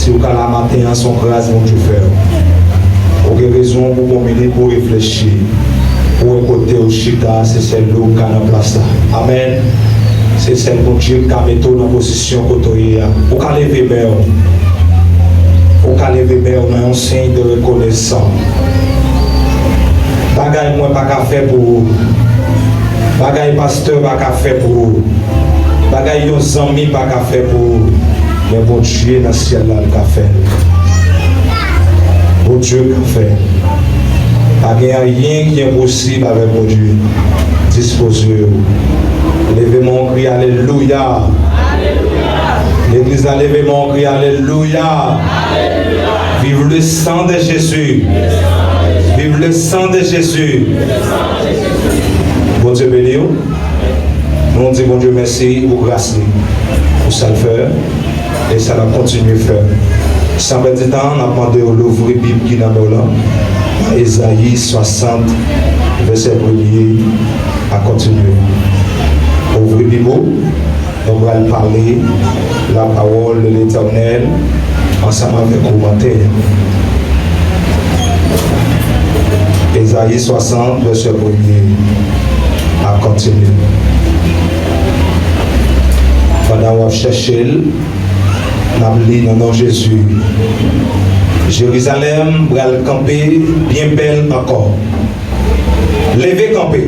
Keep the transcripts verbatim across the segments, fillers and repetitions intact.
Si w ka la maten an, se yon gras Bondye fè w. Ou gen rezon pou w pran minit pou w reflechi, pou w wè kote w chita, se sèl ou k ka nan plas la. Amèn. Se sèl Bondye k ka mete w nan pozisyon kote w ye a. Ou ka leve men w. Ou ka leve men w nan yon siy de rekonesans. Bagay mwen pa ka fè pou ou. Bagay pastè pa ka fè pou ou. Bagay yon zanmi pa ka fè pou ou. Men Bondye nan syèl la, l ka fè l. Bondye ka fè l. Pa gen anyen ki enposib avèk Bondye. Dispoze w. Leve men w, kri alelouya. Legliz la, leve men w, kri alelouya. Vive le sang de Jésus. Vive le sang de Jésus. Bondye beni w. Nou di Bondye mèsi pou gras li, pou sa l fè, e sa l ap kontinye fè. San pèdi tan, n ap mande w louvri Bib ki nan men w lan, nan Ezayi swasant, vèsè premye a kontinye. Ouvri Bib ou, nou pral pale la parole de l'Éternel ansanm avèk ou maten an. Ezayi swasant, vèsè premye a kontinye. Pandan w ap chèche l, n ap li nan non Jezi. Jerizalèm pral kanpe byen bèl ankò. Leve kanpe!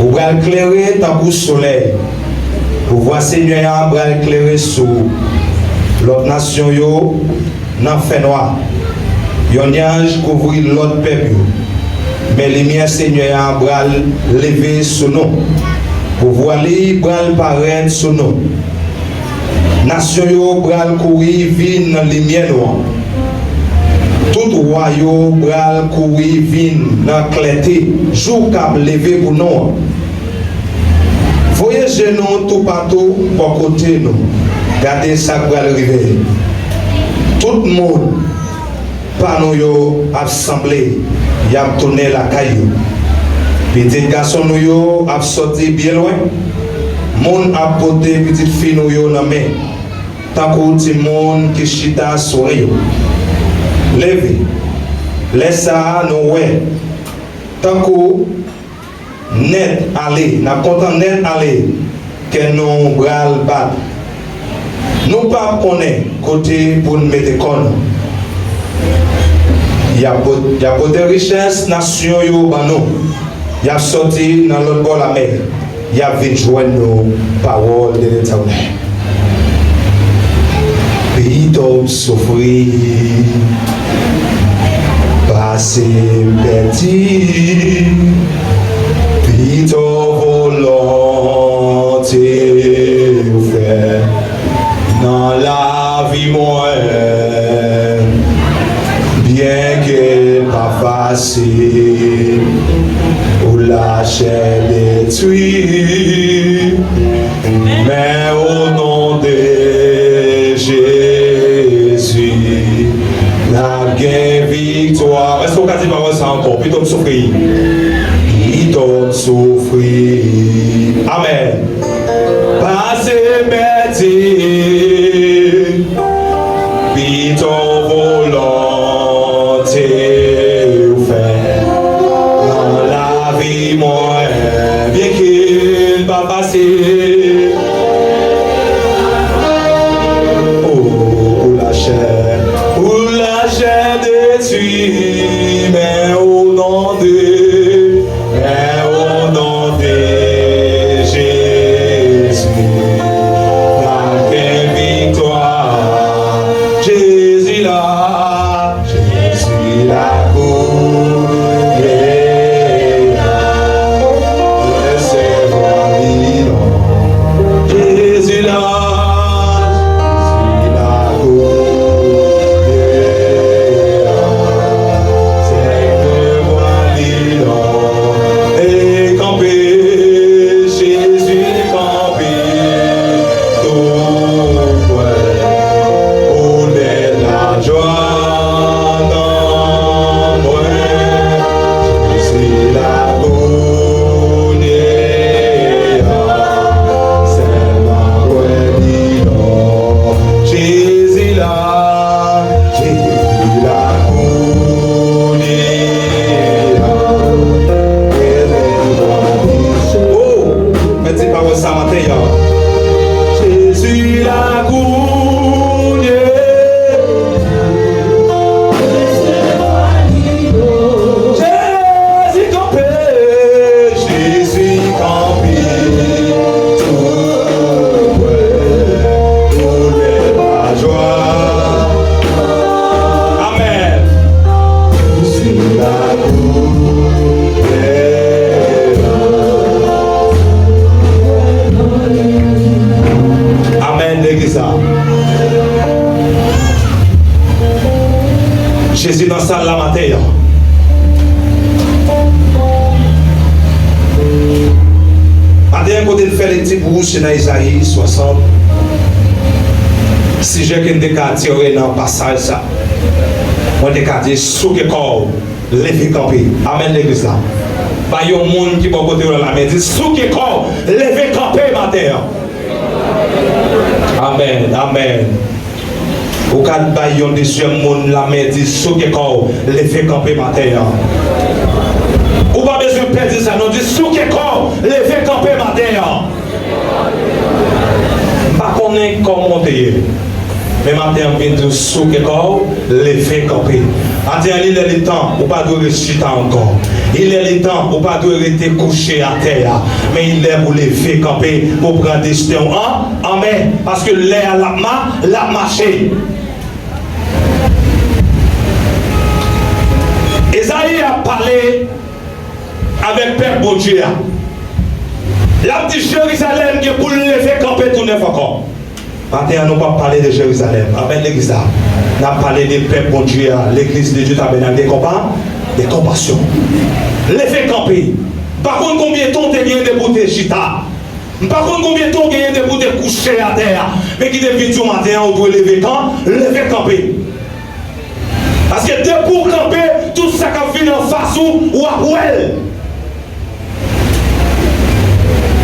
Ou pral klere tankou solèy. Pouvwa Senyè a pral klere sou ou. Lòt nasyon yo nan fènwa. Yon nyaj kouvri lòt pèp yo. Men limyè Senyè a pral leve sou nou. Pouvwa li pral parèt sou nou. Nasyon yo pral kouri vin nan limyè nou an. Tout wa yo pral kouri vin nan klète jou k ap leve pou nou an. Voye je nou toupatou bò kote nou. Gade sa k pral rive. Tout moun pa nou yo ap sanble, y ap tounen lakay yo. Pitit gason nou yo ap sòti byen lwen. Moun ap pote pitit fi nou yo nan men, tankou timoun ki chita sou ren yo. Leve, lè sa a nou wè, tankou nèt ale, n ap kontan nèt ale, kè nou pral bat. Nou p ap konnen kote pou n mete kò nou. Y ap pot-, y ap pote richès nasyon yo ban nou. Y ap sòti nan lòt bò lamè. Y ap vin jwenn nou, parole de l'Éternel. Pito m soufri pase m pèdi, pito volonte w fè nan lavi mwen. Byenke l pa fasil, pou lachè detwi, men o non de Jezi, n ap gen viktwa. Èske w ka di pawòl sa ankò? Pito m soufri. Pito m soufri. Amèn. Pase m pèdi, pito volonte w fè nan lavi mwen. Byenke l pa fasil, o, pou lachè, pou lachè detwi, men o non de, men o non de Jezi, Amèn. Amèn, legliz la. Jezi nan sal la maten an. Maten an, kote n fè lekti pou ou, se nan Ezayi swasant. Sijè ke n te ka tire nan pasaj sa, mwen te ka di, souke kò w, leve kanpe. Amèn, legliz la. Bay yon moun ki bò kote w la lamen, di, souke kò w, leve kanpe maten an. Amèn, amèn. Ou ka bay yon dezyèm moun lamen, di, souke kò w, leve kanpe maten an. Ou pa bezwen pè di sa, non, di, souke kò w, leve kanpe maten an. M pa konnen kòman w te ye, men maten an m vin di w, souke kò w, leve kanpe. Maten an, li lè, li tan, ou pa dwe ret chita ankò. Li lè, li tan, ou pa dwe rete kouche atè a. Men li lè pou leve kanpe, pou pran desten w an, an men. Paske lè a l ap ma-, l ap mache. Ezayi ap pale avèk pèp Bondye a. L ap di Jerizalèm gen pou l leve kanpe tou nèf ankò. Maten an, nou p ap pale de Jerizalèm. Amèn, legliz la. N ap pale de pèp Bondye a, legliz de Dieu Tabernacle de Compa-, de Compassion. Leve kanpe. M pa konn konbyen tan w te gen depi w te chita. M pa konn konbyen tan w genyen depi w te kouche atè a. Men kite m vin di w maten an, ou dwe leve kan-, leve kanpe. Paske depi w kanpe, tout sa k ap vin anfas ou, w ap wè l.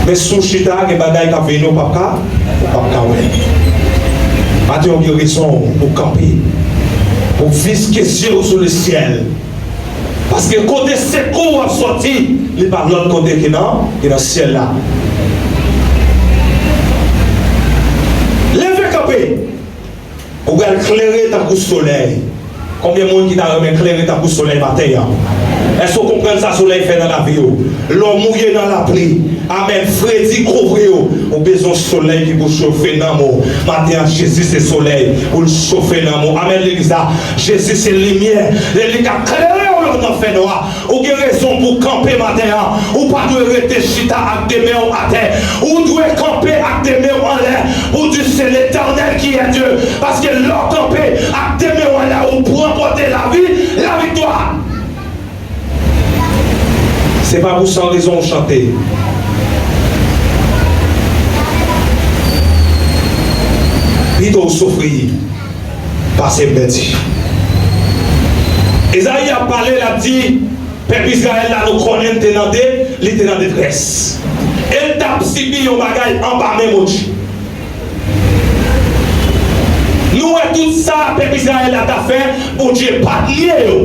Men si w chita, gen bagay k ap vini, ou p ap ka, ou p ap ka wè. Maten an, gen rezon pou w kanpe, pou w fikse zye w sou lesyèl. Paske kote sekou w ap sòti, li pa lòt kote ki nan, ki nan syèl la. Leve kanpe! Ou pral klere tankou solèy. Konbyen moun ki ta renmen klere tankou solèy maten an? Èske w konprann sa solèy fè nan lavi w? Lè w mouye nan lapli, amèn, fredi kouvri w, ou bezwen solèy ki pou chofe nanm ou. Maten an, Jezi se solèy pou l chofe nanm ou. Amèn, legliz la. Jezi se limyè. Se li k ap klere w lè w nan fènwa. Ou gen rezon pou w kanpe maten an. Ou pa dwe rete chita ak de men w atè. Ou dwe kanpe ak de men w anlè. Ou di, c'est l'Éternel qui est Dieu. Paske lè w kanpe ak de men w anlè, ou ranpòte lavi, laviktwa. Se pa pou san rezon w chante. Pito w soufri pase pèdi. Ezayi ap pale, l ap di, pèp Izrayèl la, nou konnen l te nan de, li te nan detrès. E l t ap sibi yon bagay anba men Bondye. Nou wè tout sa pèp Izrayèl la t ap fè, Bondye pa t nye yo.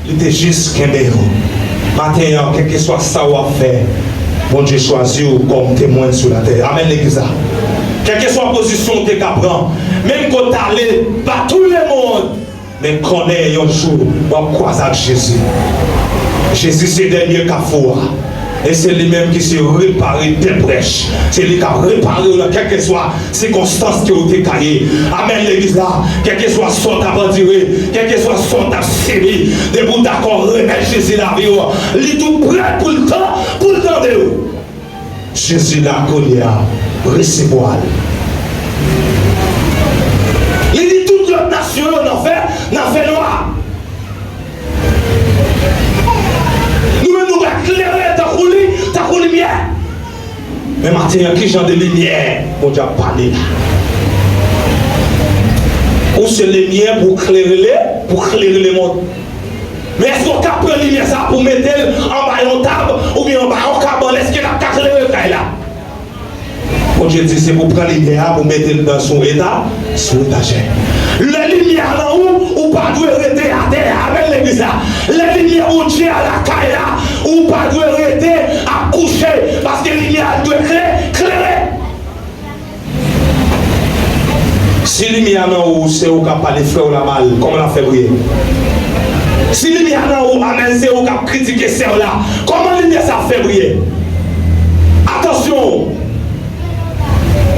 Li te jis kenbe yo. Maten an, kèlkeswa sa w ap fè, Bondye chwazi w kòm temwen sou latè. Amèn, legliz la. Kèlkeswa pozisyon w te ka pran, menm kote w ale, pa tout le monde, men konnen yon jou w ap kwaze ak Jezi. Jezi se dènye kafou a. E se li menm ki se repare dèbrèch. Se li k ap repare w nan kèlkeswa sikonstans ke w te ka ye. Amèn, legliz la. Kèlkeswa sa w t ap andire, kèlkeswa sa w t ap sibi, depi w dakò remèt Jezi lavi w, li tou prè pou l tan-, pou l tande w. Jezi la kounye a, resevwa l. Li di tout lòt nasyon yo nan fè, nan fènwa. Nou menm, nou pral klere tankou li, tankou limyè. Men maten an, ki jan de limyè Bondye ap pale la? Ou se limyè pou klere le, pou klere lemonn. Men èske w ka pran limyè sa a pou mete l anba yon tab oubyen anba yon kabann? Èske l ap ka klere kay la? Bondye di se pou pran limyè a pou mete l nan sou eta, sou etajè. Lè limyè a nan ou, ou pa dwe rete atè. Amèn, legliz la. Lè limyè Bondye a lakay la, ou pa dwe rete ap kouche, paske limyè a dwe kle-, klere. Si limyè a nan ou, se ou k ap pale frè w la mal, kòman l ap fè briye? Si limyè a nan ou, amèn, se ou k ap kritike sè w la, kòman limyè sa ap fè briye? Atansyon!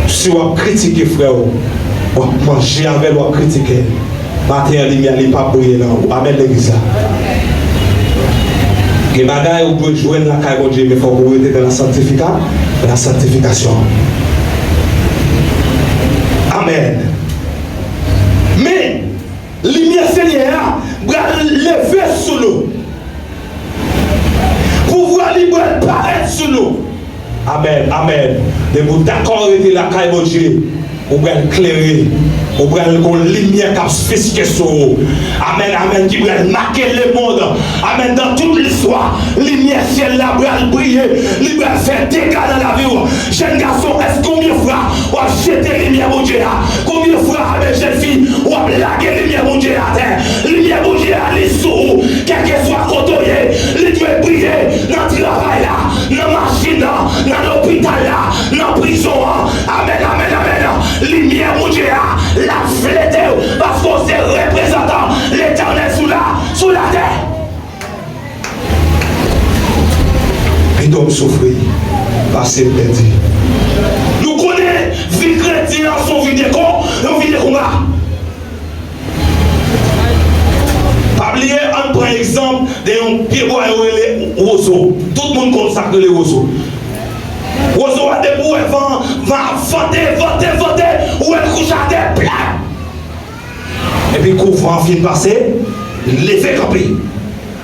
Si w ap kritike frè w, W ap manje avè l, w ap kritike l. Maten an, limyè li p ap briye nan ou. Amèn, legliz la. Gen bagay ou dwe jwenn lakay Bondye, men fòk ou rete dans la sanctifica-, dans la sanctification. Amèn. Men, limyè Senyè a pral leve sou nou. Pouvwa li pral parèt sou nou. Amèn, amèn. Depi w dakò rete lakay Bondye, ou pral klere. Ou pral gon limyè k ap fiske sou ou. Amèn, amèn, ki pral make lemonn. Amèn, dans tout listwa, limyè syèl la pral briye. Li pral fè dega nan lavi w. Jèn gason, èske konbyen fwa w ap jete limyè Bondye a? Konbyen fwa, amèn, jèn fi, w ap lage limyè Bondye a atè? Limyè Bondye a, li sou ou, kèlkeswa kote w ye, li dwe briye nan travay la, nan machin nan, nan lopital la, nan prizon an. Amèn, amèn, amèn. Limyè Bondye a, l ap flete w, paske w se reprezantan Letènèl sou la, sou latè. Pito m soufri, pase m pèdi. Nou konnen vi kretyen an se yon vi de kon, yon vi de konba. Pa bliye, ann pran egzanp de yon pyebwa yo rele wozo. Tout moun konn sa k rele wozo. Wozo a, depi w wè van, van ap vante, vante, vante, ou wè l kouche atè, plap! Epi kou van an fin pase, leve kanpe.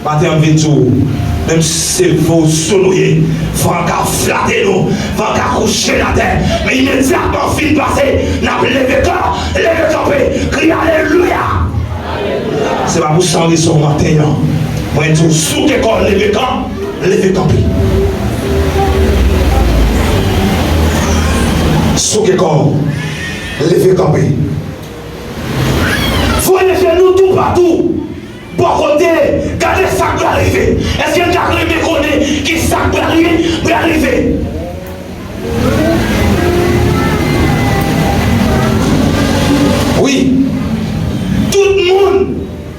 Maten an m vin di w, menm se vozo nou ye, van an ka flate nou, van an ka kouche n atè, men imedyatman fin pase, n ap leve kan, leve kanpe, kriye alelouya! Se pa pou san rezon maten an, mwen di w, souke kò w, leve kan, leve kanpe. Souke kò w, leve kanpe. Voye je nou toupatou. Bò kote, gade sa k pral rive. Èske n ta renmen konnen ki sa k pral ri-, pral rive? Wi. Tout moun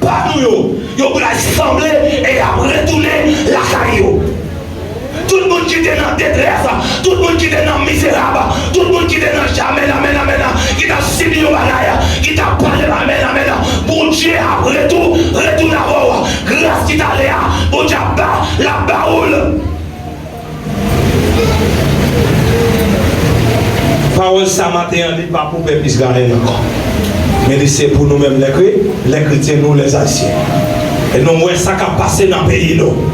pa nou yo, yo pral sanble e y ap retounen lakay yo. Tout moun ki te nan detrès, tout moun ki te nan mizerab, tout moun ki te nan, amèn, amèn, amèn, ki t ap sibi yon bagay, ki t ap pale, amèn, amèn, Bondye ap retou-, retounen avè w. Gras ki t ale a, Bondye ap ba, l ap ba ou l. Pawòl sa maten an, li pa pou pèp Izrayèl ankò. Men li se pou nou menm, lè kre-, lè kretyen, nou, lè ayisyen. E nou wè sa k ap pase nan peyi nou.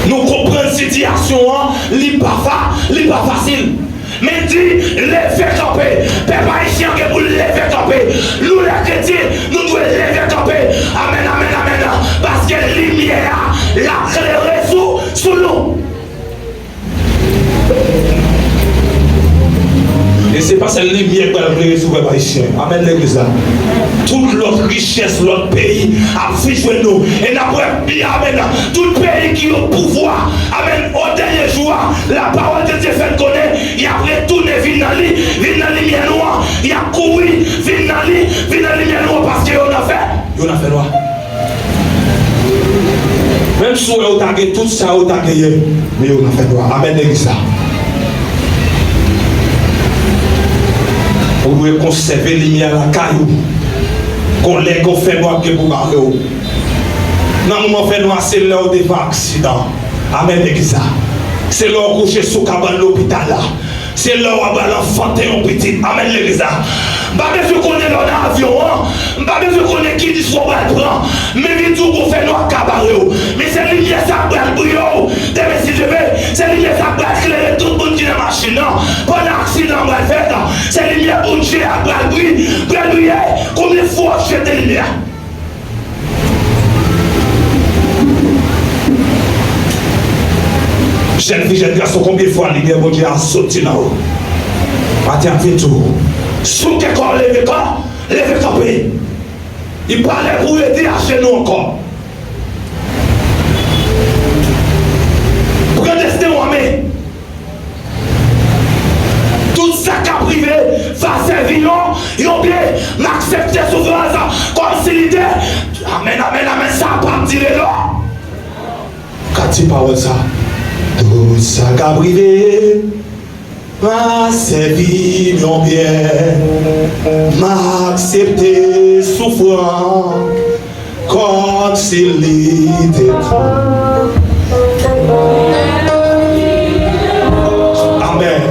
Nou konprann sitiyasyon an, li pa fa-, li pa fasil. Men di, leve kanpe. Pèp ayisyen an gen pou l leve kanpe. Nou, lè kretyen, nou dwe leve kanpe. Amèn, amèn, amèn. Paske limyè a, l ap klere sou, sou nou. E se pa sèl limyè k pral klere sou pèp ayisyen. Amèn, legliz la. Tout lòt richès lòt peyi ap vin jwenn nou. E n ap wè, amèn, tout peyi ki o pouvwa, amèn, o dènye jou a, lapawòl de Dye fè n konnen, y ap retounen vin nan li, vin nan limyè nou an. Y ap kouri vin nan li, vin nan limyè nou an, paske yo nan fè, yo nan fè nwa. Menm si w wè yo ta gen tout sa yo ta genyen, men yo nan fè nwa. Amèn, legliz la. Ou dwe konsève limyè lakay ou. Gon lè, gon fè nwa k gen pou bare w. Nan moman fè nwa, se lè w te fè aksidan. Amèn, legliz la. Se lè w kouche sou kabann lopital la. Se lè w ap pral anfante yon pitit. Amèn, legliz la. M pa bezwen konnen lè w nan avyon an. M pa bezwen konnen ki dis w pral pran. Men vin di w gon fè nwa k ka bare w. Men se limyè sa k pral briye w. Demen, si Dye ve, se limyè sa k pral klere tout moun ki nan machin nan. Pandan aksidan an pral fèt, se limyè Bondye a k pral bri-, pral briye. Konbyen fwa w jete limyè a? Jèn fi, jèn gason, konbyen fwa limyè Bondye a soti nan ou? Maten an vin di w, souke kò w, leve kò, leve kanpe. Li pa lè pou w rete ajenou ankò. Pran desten w an men. Tout sa k ap rive va sèvi yon, yon byen. M aksepte soufrans kòmsi li te. Amèn, amèn, amèn. Sa p ap dire non. Ka di pawòl sa. Tout sa k ap rive. M a sèvi Bondye, m a aksepte soufrans kòmsi li te kou. Amèn.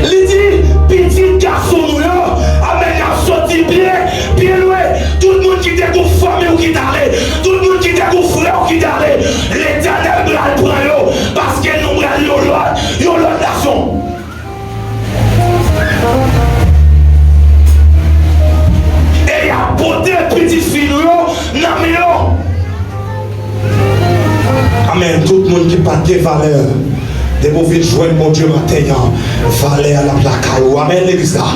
Li di, pitit gason nou yo, amèn, y ap soti byen, byen lwen. Tout moun ki te gon fanmi w ki t ale, tout moun ki te gon frè w ki t ale, Letènèl pral pran yo, paske nou pral yon lòt, yon lòt nasyon. E y ap pote pitit fi nou yo nan men yo. Amèn. Tout moun ki pa t gen valè, depi w vin jwenn Bondye maten an, valè a l ap lakay ou. Amèn, legliz la.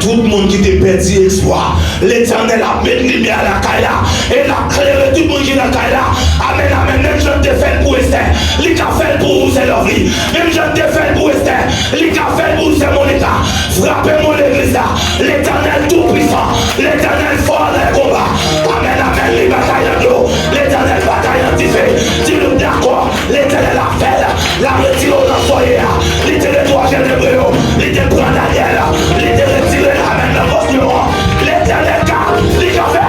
Tout moun ki te pèdi espwa, Letènèl ap met limyè lakay la. E l ap klere tout moun ki nan kay la. Amèn, amèn. Menm jan l te fè l pou Estè, li ka fè l pou ou, sè Lovely. Menm jan l te fè l pou Estè, li ka fè l pou ou, sè Monica. Frape men w, legliz la. Letènèl toupisan, Letènèl fò nan konba. Amèn, amèn. Li batay nan dlo, Letènèl batay nan dife. Di nou dakò, Letènèl ap fè l. L ap retire w nan sa w ye a. Li te netwaye Ebre yo, li te pran Danyèl, li te retire l, amèn, nan fòs yo an. Letènèl ka, li ka fè.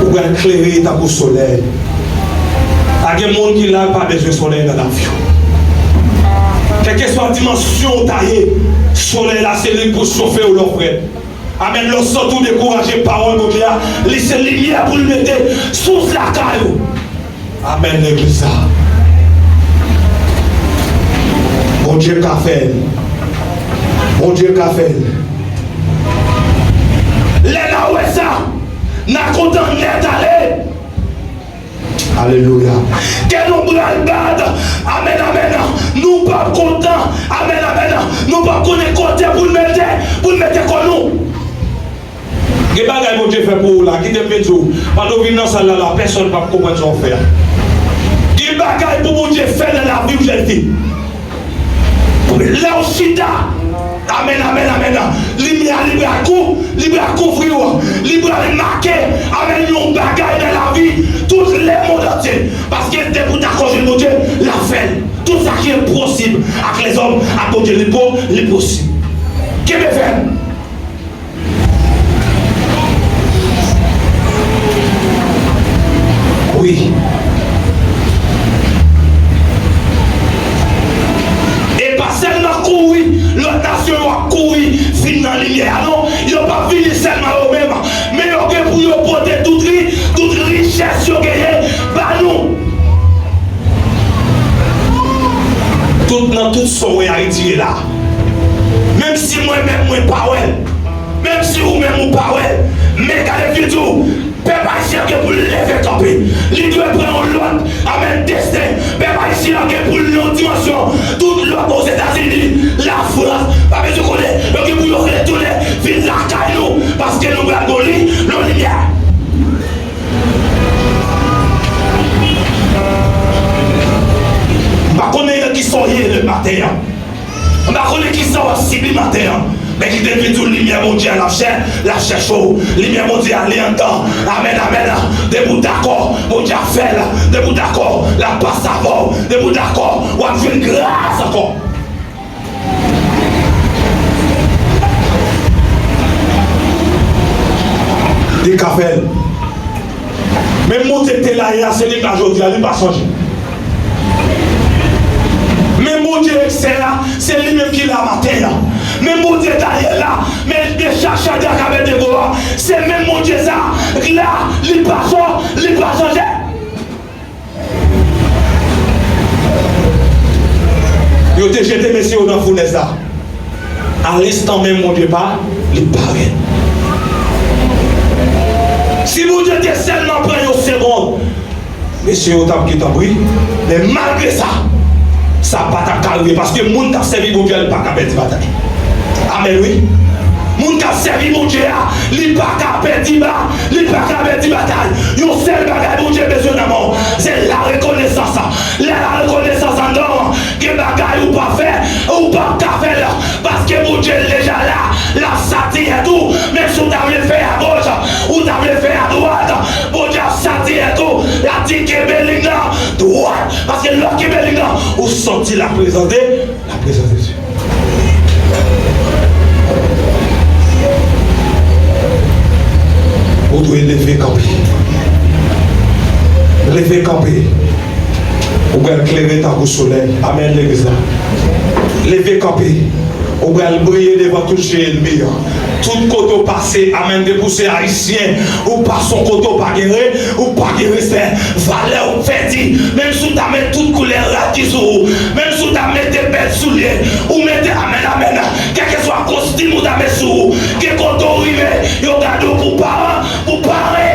Ou pral klere tankou solèy. Pa gen moun ki la pa bezwen solèy nan lavi w. Kèlkeswa dimansyon w ta ye, solèy la se li k pou chofe w lè w frèt. Amèn. Lè w santi w dekouraje, pawòl Bondye a, li se limyè pou l mete sous lakay ou. Amèn, legliz la. Bondye ka fè l. Bondye ka fè l. Lè n a wè sa, n a kontan nèt ale. Alelouya. Kè nou pral bat. Amèn, amèn. Nou p ap kontan. Amèn, amèn. Nou p ap konnen kote pou n mete, pou n mete kò nou. Gen bagay Bondye fè pou ou la, kite m vin di w, pandan w vin nan sal la, la, pèsonn p ap konprann sa w fè a. Gen bagay pou Bondye fè nan lavi w, jèn fi. Lè w chita, amèn, amèn, amèn, limyè a, li pral kou-, li pral kouvri w, li pral make, amèn, yon bagay nan lavi tout lemonn antye. Paske depi w dakò jwenn Bondye, l ap fè l. Tout sa ki enposib ak lèzòm, ak Bondye, li po-, li posib. Kenbe fèm. Wi. E pa sèlman kouri, lòt nasyon yo ap kouri vin nan limyè a, non. Yo p ap vini sèlman yo menm, men yo gen pou yo pote tout ri-, tout richès yo genyen ba nou. Tout, nan tout sa w wè Ayiti ye la, menm si mwen menm mwen pa wè l, menm si ou menm ou pa wè l, men gade videyo, pèp ayisyen an gen pou l leve kanpe. Li dwe pran yon lòt, amèn, desten. Pèp ayisyen an gen pou l nan yon dimansyon. Tout lòt Ozetazini, Lafrans, pa bezwen konnen, yo gen pou yo retounen vin lakay nou, paske nou pral gen yon li-, yon limyè. M pa konnen nan kisa w ye le maten an. M pa konnen kisa w ap sibi maten an. Men kite m vin di w, limyè Bondye a, l ap chè-, l ap chèche w. Limyè Bondye a, li anndan. Amèn, amèn. Depi w dakò, Bondye ap fè l. Depi w dakò, l ap pase avè w. Depi w dakò, w ap jwenn gras ankò. Li ka fè l. Menm Bondye ki te la yè a, se li k la jodi a, li pa chanje. Menm Bondye Estè a, se li menm ki la maten an. Menm Bondye Danyèl la, men, men Cha-, Chadrak ak Abèdnego a, se menm Bondye sa k la, li pa fò, li pa chanje. Yo te jete mesye yo nan founèz la. Alenstan menm, Bondye pa, li parèt. Si Bondye te sèlman pran yon segonn, mesye yo t ap gentan mouri. Men malgre sa, sa pa t ap ka rive, paske moun k ap sèvi Bondye a, li pa ka pèdi batay. Amèn, wi. Moun k ap sèvi Bondye a, li pa ka pèdi ba, li pa ka pèdi batay. Yon sèl bagay Bondye bezwen nan men w, se larekonesans. Lè larekonesans anndan w, gen bagay ou pa fè, ou p ap ka fè l, paske Bondye deja la, l ap satiye tou. Menm si w ta vle fè agoch, ou ta vle fè adwat, Bondye ap satiye tou. L ap di, kenbe liy nan dwat, paske lè w kenbe liy nan, ou sòti la prezans de, la prezans de Dye. Ou dwe leve kanpe. Leve kanpe. Ou pral klere tankou solèy. Amèn, legliz la. Leve kanpe. Ou pral briye devan tout je ènmi an. Tout kote w pase, amèn, depi w se ayisyen, ou pase yon kote w pa gen re, ou pa gen respè. Valè w pèdi. Menm si w ta met tout koulè rad ki sou ou, menm si w ta mete bèl soulye, ou mete, amèn, amèn, kèlkeswa kostim ou ta met sou ou, gen kote w rive, yo gade w pou paran, pou pare.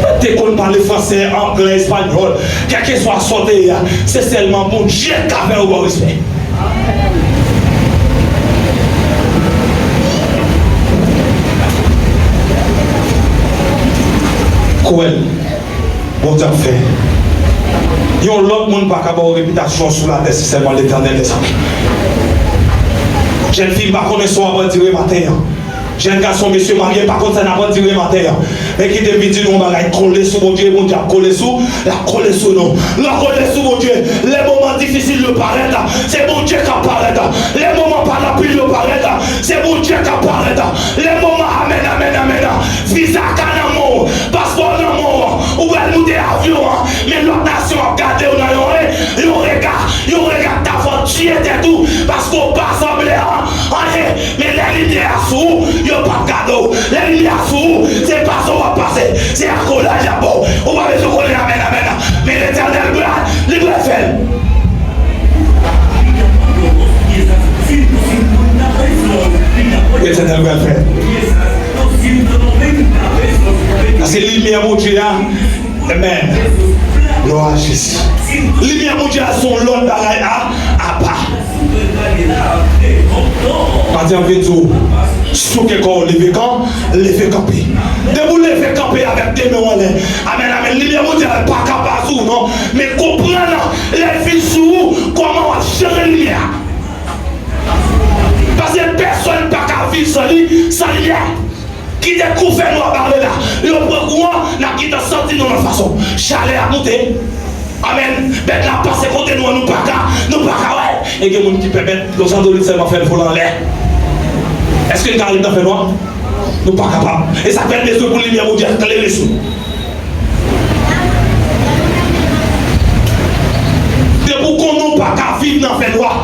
Mwen te konn pale fransè, anglè, espanyòl, kèlkeswa sa w te ye a, se sèlman Bondye k ka fè w ba w respè. Kwè l, Bondye ap fè. Yon lòt moun pa ka ba w repitasyon sou latè, se sèlman Letènèl dèzame. Jèn fi, m pa konnen sa w ap andire maten an. Jèn gason, mesye marye, m pa konn sa n ap andire maten an. Men kite m vin di nou yon bagay, kole sou Bondye, Bondye ap kole sou, l ap kole sou nou. Lè w kole sou Bondye, lè moman difisil yo parèt, se Bondye k ap parèt. Lè moman pa n anpil yo parèt, se Bondye k ap parèt. Lè moman, amèn, amèn, amèn, viza ka nan men w, paspò nan men w, ou pral moute avyon an, men lòt nasyon ap gade w nan yon re-, yon rega, yon rega k ta fè w tiye tèt ou, paske w pa sanble an, anyen. Men lè limyè a sou ou, yo p ap gade w. Lè limyè a sou ou, se pase w ap pase, se akolaj y ap ba w. Ou pa bezwen konnen amèn, amèn. Men Letènèl pral, li pral fè l. Letènèl pral fè l. Paske limyè Bondye a, amen. Glwa a Jezi. Limyè Bondye a se yon lòt bagay a, apa. Maten an vle di w, souke kò w, leve kan, leve kanpe. Depi w leve kanpe avèk de men w anlè. Amèn, amèn. Limyè Bondye a pa ka pa sou ou, non. Men konprann, lè l vin sou ou, kòman w ap jere limyè a. Paske pèsonn pa ka viv san li, san limyè. Kite kou fènwa bare la. Yo pran kouran, n ap gentan santi nou lòt fason. Chalè ap moute. Amèn. Bèt la ap pase kote nou an, nou pa ka, nou pa ka wè. E gen moun ki pè bèt, yon zandolit sèlman fè l vole anlè. Èske n ka ret nan fènwa? Nou pa kapab. E sa k fè n bezwen pou limyè Bondye a klere sou nou. Depi w konnen w pa ka viv nan fènwa,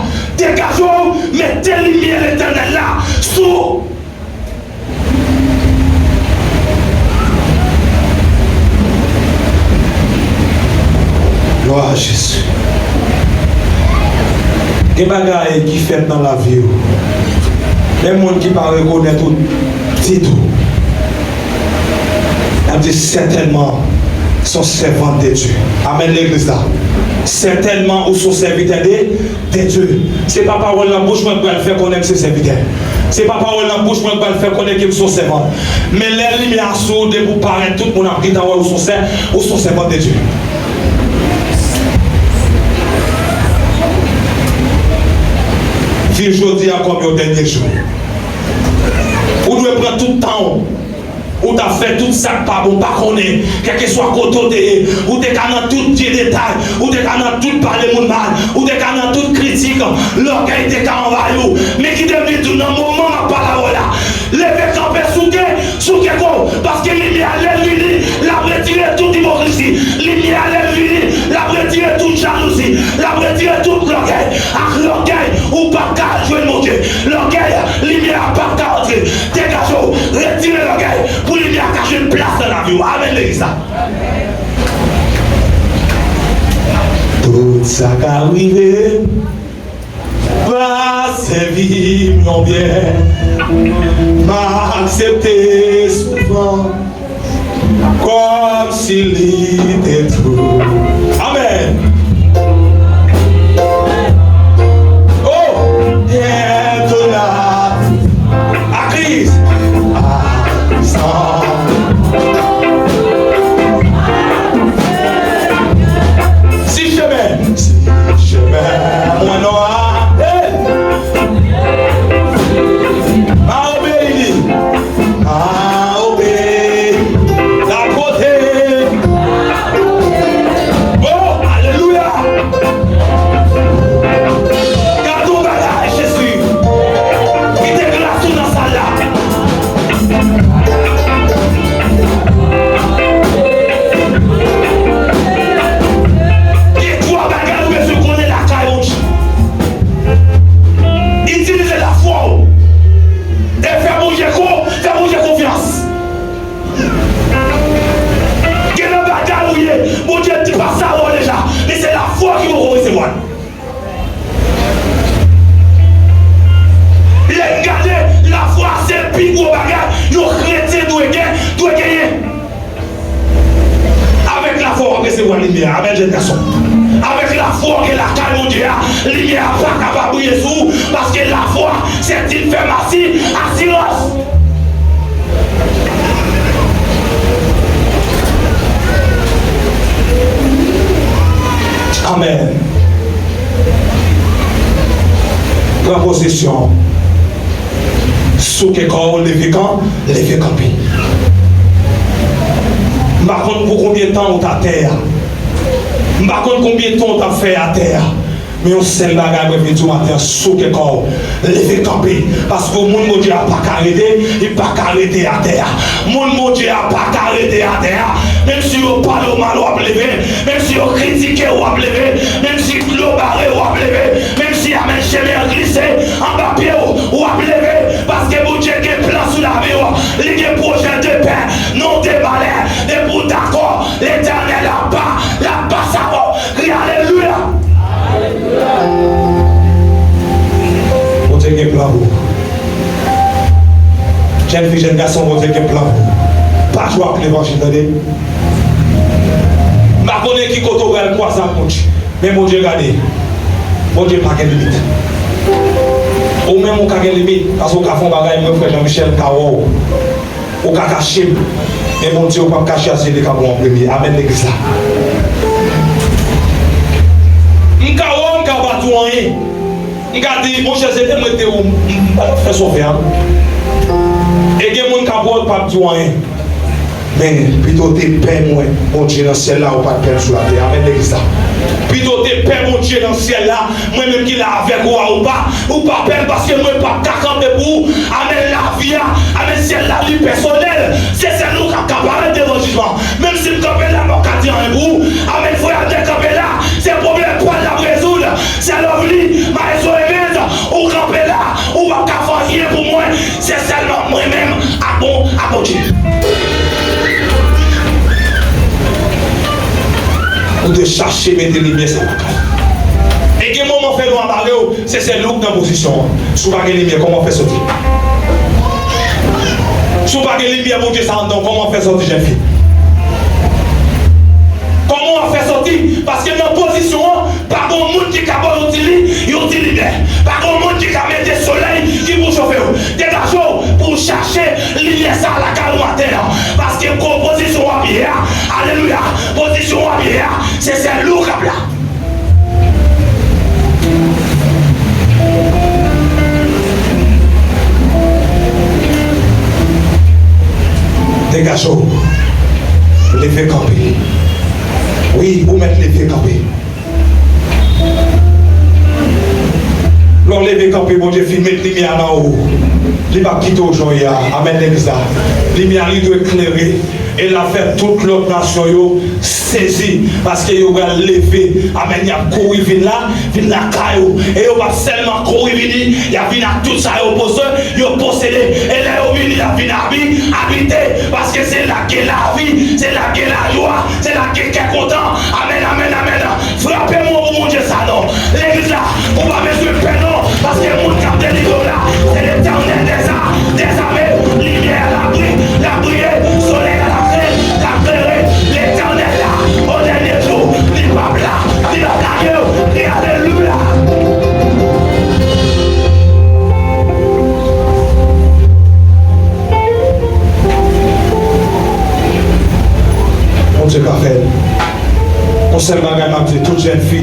degaje w, mete limyè Letènèl la sou ou. Glwa a Jezi. Gen bagay ki fèt nan lavi w. Men moun ki pa rekonèt ou ditou. N ap di, sètènman, se yon sèvant de Dieu. Amèn, legliz la. Sètènman, ou se yon sèvitè de, de Dieu. Se pa pawòl nan bouch mwen k pral fè konnen m se sèvitè. Se pa pawòl nan bouch mwen k pral fè konnen ke m se yon sèvant. Men lè limyè a sou ou, depi w parèt, tout moun ap gentan wè ou se yon sè-, ou se yon sèvant de Dieu. Viv jodi a kòm yon dènye jou. Ou dwe pran tout tan w. Ou t ap fè tout sa k pa bon, pa konnen, kèlkeswa kote w te ye, ou te ka nan tout vye detay, ou te ka nan tout pale moun mal, ou te ka nan tout kritik, lògèy te ka anvayi w. Men kite m vin di w nan moman m ap pale avè w la, leve kanpe, souke, souke kò w, paske limyè a lè l vini, l ap retire tout ipokrizi. Limyè a lè l vini, l ap retire tout jalouzi, l ap retire tout lògèy. Ak lògèy, ou p ap ka al jwenn Bondye. Lògèy, limyè a p ap ka antre. Degaje w, retire lògèy pou limyè a ka jwenn plas nan lavi w. Amèn, legliz la. Tout sa ka rive, pa sèvi m yon byen. M aksepte soufrans kòmsi li te tou. Amèn. Oh! Limyè a pa ka pa briye sou ou, paske lafwa, se ti fè masi, asirans. Amèn. Pran pozisyon. Souke kò w, leve kan, leve kanpe. M pa konn pou konbyen tan ou t atè a. M pa konn konbyen tan ou t ap fè atè a. Men yon sèl bagay mwen vle di w maten an, souke kò w, leve kanpe. Paske moun Bondye a pa ka rete, li pa ka rete atè a. Moun Bondye a pa ka rete atè a. Menm si yo pale w mal, w ap leve. Menm si yo kritike w, w ap leve. Menm si dlo bare w, w ap leve. Menm si, amèn, chemen an glise anba pye w, w ap leve. Paske Bondye gen plan sou lavi w. Li gen pwojè de pè, non de malè. Depi w dakò, Letènèl ap pa, l ap pase avè w. Kriye alelouya! Bondye gen plan pou ou. Jèn fi, jèn gason, Bondye gen plan pou ou. Pa jwe ak levanjil, tande. M pa konnen ki kote w pral kwaze ak Bondye. Men Bondye gade. Bondye pa gen limit. Ou menm ou ka gen limit, paske ou ka fè yon bagay, mwen, frè Jean Michel, m ka wè w. Ou ka kache m, men Bondye ou p ap kache a, se li k ap wè w an premye. Amèn, legliz la. M ka wè w, m ka pa di w anyen. M ka di, monchè, se te mwen te ou, m pa t ap fè sa w fè a. E gen moun k ap wè w, k p ap di w anyen. Men, pito w te pè mwen, Bondye nan syèl la, ou pa t pè m sou latè. Amèn, legliz la. Pito w te pè Bondye nan syèl la, mwen menm ki la avèk ou a, ou pa, ou pa pè m, paske mwen p ap ka kanpe pou ou. Amèn, lavi a, amèn, syèl la, li pèsonèl. Se sèl ou k ap ka parèt devan jijman. Menm si m kanpe la, m p ap ka di anyen pou ou. Amèn, frè Abner kanpe la, se pwoblèm pa l l ap rezoud. Sè Lovely, Maestro Evans, ou kanpe la, ou p ap ka fè anyen pou mwen. Se sèlman mwen menm ak bon, ak Bondye. Ou dwe chache mete limyè sa lakay ou. E gen moman fè nwa bare w, se sèl ou k nan pozisyon an. Si w pa gen limyè, kòman w fè soti? Si w pa gen limyè Bondye sa anndan w, kòman w fè soti, jèn fi? Kòman w ap fè soti? Paske nan pozisyon an, pa gen moun ki ka ba w yon ti li, yon ti limyè. Pa gen moun ki ka mete solèy ki pou chofe w. Degaje w pou w chache limyè sa lakay ou maten an. Paske konpozisyon w ap ye a, alelouya, pozisyon w ap ye a, se sèl ou k ap la. Degaje w. Leve kanpe. Wi, ou mèt leve kanpe. Lè w leve kanpe, Bondye fin met limyè a nan ou. Li p ap kite w jan w ye a. Amèn, legliz la. Limyè a, li dwe klere. E l ap fè tout lòt nasyon yo sezi. Paske yo pral leve. Amèn. Y ap kouri vin la, vin lakay ou. E yo p ap sèlman kouri vini. Y ap vin ak tout sa yo pose, yo posede. E lè yo vini, y ap vin abi-, abite. Paske se la k gen lavi, se la k gen lajwa, se la k gen kè kontan. Amèn, amèn, amèn. Frape men w pou Bondye sa non. Legliz la, ou pa bezwen pè non, paske moun k ap delivre w la, se Letènèl dèza-, dèzame. Limyè a l ap bri-, l ap briye, solèy la l ap klè-, l ap klere. Letènèl la, o dènye jou, li p ap la, li p ap lage w. Kriye alelouya. Bondye ka fè l. Yon sèl bagay m ap di tout jèn fi,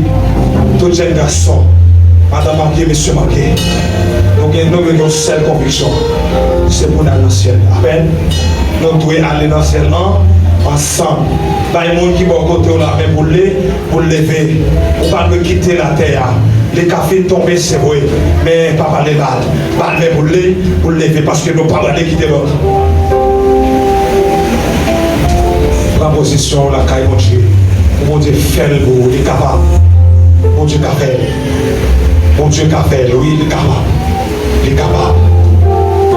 tout jèn gason, madanm marye, mesye marye, nou gen, nou gen yon sèl konviksyon, se pou n al nan syèl. Amèn. Nou dwe ale nan syèl an, ansanm. Bay moun ki bò kote w la men pou l le-, pou l leve. Ou pa dwe kite latè a. Li ka fin tonbe, se vre, men pa pale mal. Ba l men pou l le-, pou l leve, paske nou pa prale kite lòt. Pran pozisyon w lakay Bondye. Pou Bondye fè l pou ou, li kapab. Bondye ka fè l. Bondye ka fè l, wi, li kapab. Li kapab.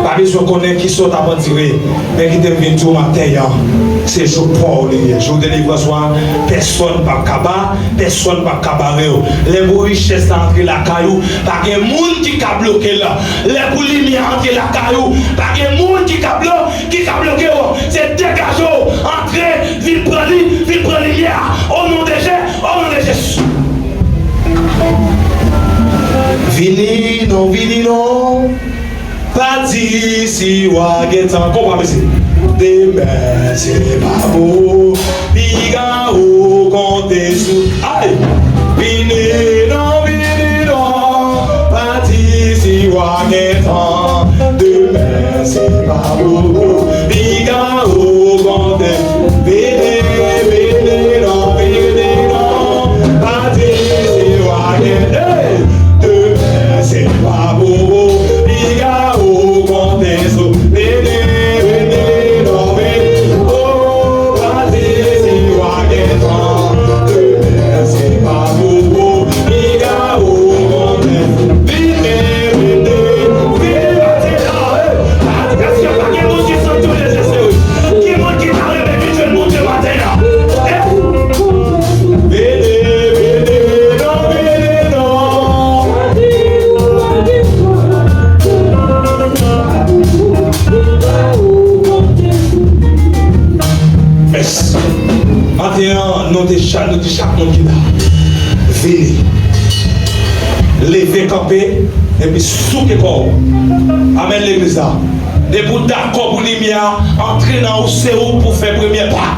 Pa bezwen konnen kisa w t ap andire, men kite m vin di w maten an, se jou pa w li ye, jou delivrans ou a, pèsonn p ap ka ba, pèsonn p ap ka bare w. Lè pou richès la antre lakay ou, pa gen moun ki ka bloke l. Lè pou limyè a antre lakay ou, pa gen moun ki ka blo-, ki ka bloke w. Se degaje w, antre, vin pran li, vin pran limyè a. O non de Je-, o non de Jezi. Vini non, vini non. Pa di si w a gen tan. Konpa, mesye. Demen se pa pou piga ou konte sou. Ay! Vini non, vini non. Pa di si w a gen tan. Demen se pa pou piga ou konte. Vini, vini non, vini non. Pa di si w a gen. Hey! Demen se pa pou ou, piga ou konte sou. Vini, vini non, vini. Oh, pa di si w a gen tan. Demen se pa pou ou, piga ou konte sou. Vini, vini, vini, pa di non, hey. Èske pa gen moun ki santi w dezespere? Ki moun ki ta renmen vin jwenn Bondye maten an? Vini, vini non, vini non. Yes. Maten an, nou te chak, nou te chak moun ki la. Vini. Leve kanpe, epi souke kò w. Amèn, legliz la. Depi w dakò pou limyè a antre nan ou, se ou pou fè premye pa.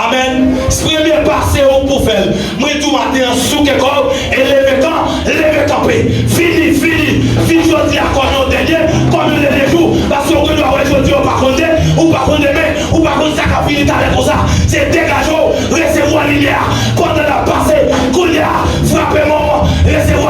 Amèn. Premye pa, se ou pou fè l. Mwen di w maten an, souke kò w e leve kan, leve kanpe. Vini, vini, vin jodi a kòm yon dènye, kòm yon dènye jou. Paske w gen dwa wè jodi a, ou pa konn de, ou pa konn demen, ou pa konn sa k ap vini talè konsa. Se degaje w, resevwa limyè a. Pandan l ap pase, kounye a, frape mò, resevwa